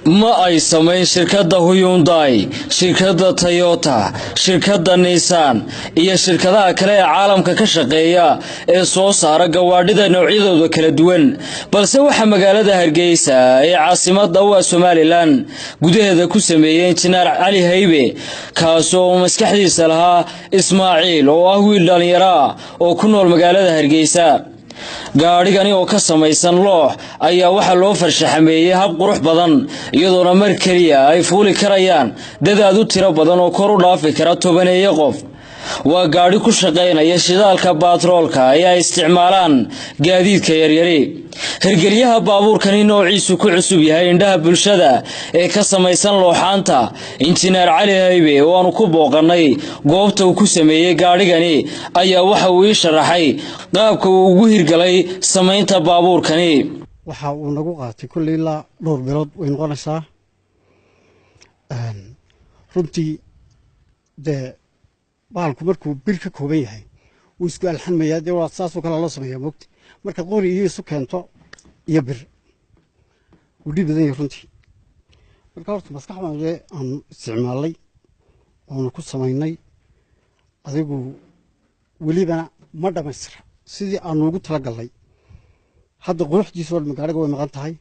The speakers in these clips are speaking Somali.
Ma ay samayn shirkadda Hyundai, shirkadda Toyota, shirkadda Nissan iyo shirkadaha kale ee caalamka ka shaqeeya ee soo saara gawaadhida noocyadooda kala duwan, balse waxaa magaalada Hargeysa ee caasimadda u ah Somalilan gudaheeda ku sameeyey injineer Cali Haybe, kaasoo uu maskaxdiisa lahaa Ismaaciil oo ah wiil dhallinyaro ah oo ku nool magaalada Hargeysa. Gaadhigani oo ka samaysan loox ayaa waxaa loo farshaxameeyey hab qurux badan, iyadoona mar keliya ay fuuli karayaan dad aad u tiro badan oo kor u dhaafi kara tobaneeyo qof. Waa gaadhi ku shaqaynaya shidaalka baatroolka ee ay isticmaalaan gaadiidka yaryari. Hirgelyaha baabuurkani noociisu ku cusub yahay indhaha bulshada ee ka samaysan looxaanta, injineer Cali Haybe oo aanu ku booqannay goobta uu ku sameeyey gaadhigani, ayaa waxa uu ii sharaxay qaabka uu ugu hirgalay samaynta baabuurkani. Waxa uu nagu qaatay kulley ilaa dhowr bilood way noqonaysaa runtii. Dee bahalku markuu bir ka kooban yahay wuu isku alxanmayaa, dee waa saasoo kale loo sameeyaa moogta. Marka qori iyo isu keento iyo bir wuu dhib badan yahay runtii. Marka horta maskax baan dee aanu isticmaalnay oonu ku samaynay, adigu welibana ma dhammaystira sidii aanu ugu talagalnay. Hadda quruxdiisa oo dhan gaariga way maqan tahay.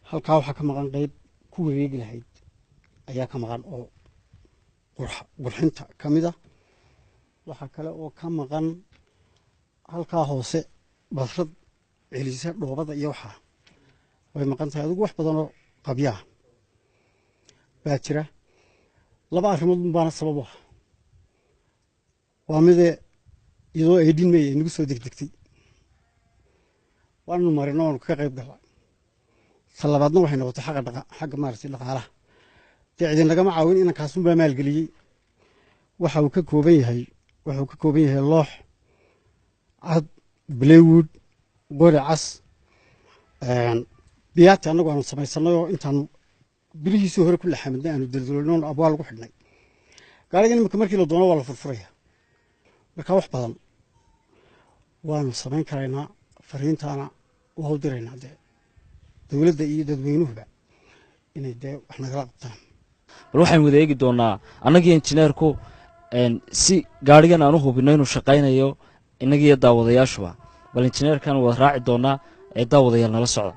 Halkaa waxaa ka maqan qayb ku wareegi lahayd ayaa ka maqan oo qurxinta ka mid ah. Waxaa kale oo ka maqan halkaa hoose badrad celisa dhoobada iyo waxaa way maqan tahay. Adigu wax badanoo qabyaa baa jira. Laba arrimood un baana sabab u ah. Waa midee, iyadoo 18 May ay nagu soo degdegtay waanu marino waanu kaga qayb galla. Ta labaadna waxay noqotay xagga dhaqa, xagga maaragtay dhaqaalaha. Dee cidin nagama caawin, inankaasunbaa maalgeliyey. Waxa uu ka kooban yahay, wuxuu ka kooban yahay loox cad, plywood, qori cas, biyaati annagu aanu samaysanay oo intaanu bilihiisii hore ku laxamadnay aanu daldaloolnay oonu abwaal ugu xidhnay. Gaarigan imika markii la doono waa la furfuraya. Marka wax badan waanu samayn karaynaa, fariintaana waa u diraynaa dee dowladda iyo dadweynuhuba inay dee wax nagala qabtaan. Bal waxaynu wada eegi doonaa annagii injineerku si gaadhigan aan u hubinno inuu shaqaynayo, innagiiyo daawadayaashuba. Bal injineerkan wada raaci doonaa ee daawadayaal nala socda.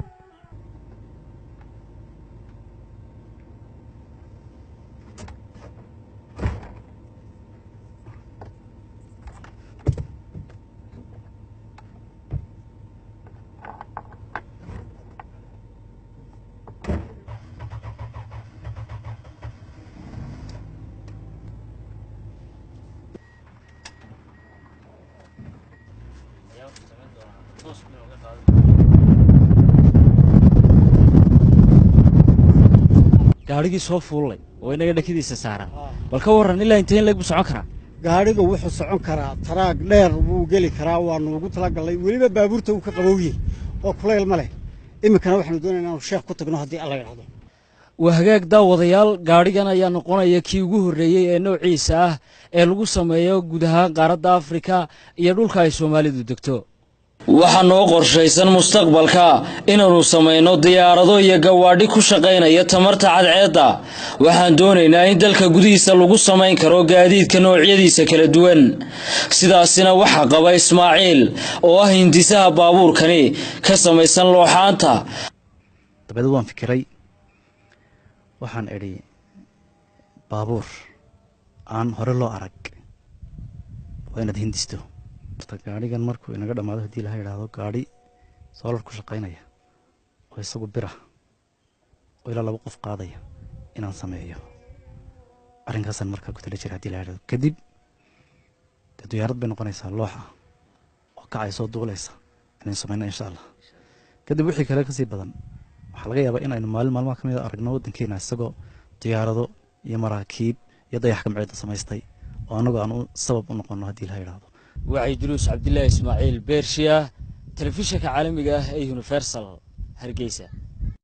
Gaadhigii soo fuullay oo inaga dhakadiisa saaran, bal ka warran, ilaa intee in leeg buu socon karaa gaadhiga? Wuxuu socon karaa taraag dheer buu geli karaa, waanu ugu talagalnay. Weliba baabuurta uu ka qabowye oo kulayl ma leh. Iminkana waxaanu doonayna inaanu sheekh ku tagno haddii Alla yidhahdo. Waa hagaag daawadayaal, gaadhigan ayaa noqonaya kii ugu horreeyey ee noociisa ah ee lagu sameeyo guud ahaan qaaradda Afrika iyo dhulka ay Soomaalidu degto. Waxaa noo qorshaysan mustaqbalka inaannu samayno diyaarado iyo gawaadhi ku shaqaynaya tamarta cadceedda. Waxaan doonaynaa in dalka gudihiisa lagu samayn karo gaadiidka noocyadiisa kala duwan. Sidaasina waxaa qaba Ismaaciil oo ah hindisaha baabuurkani ka samaysan looxaanta. Dabeed waan fikiray, waxaan idhi baabuur aan hore loo arag waa inaad hindisto. Gaadhigan markuu inaga dhammaado, haddii laha idhaahdo, gaadhi solar ku shaqaynaya oo isagu bira oo ilaa 2 qof qaadaya inaan sameeyo, arrinkaasaan markaa ku tala jira hadii la idhahdo. Kadib dee diyaarad bay noqonaysaa loox ah oo kacay soo duulaysa inaynu samayno insha Allah. Kadib wixii kale kasii badan waxaa laga yaabaa in aynu maalin maalmaha ka mid a aragno waddankeena isagoo diyaarado iyo maraakiib iyo dayax gamceeda samaystay oo annagu aan u sabab u noqono haddii la idhaahdo. Wacyi Duruus Cabdilaahi Ismaaciil Beershiya, telefishinka caalamiga ah ee Universal, Hargeysa.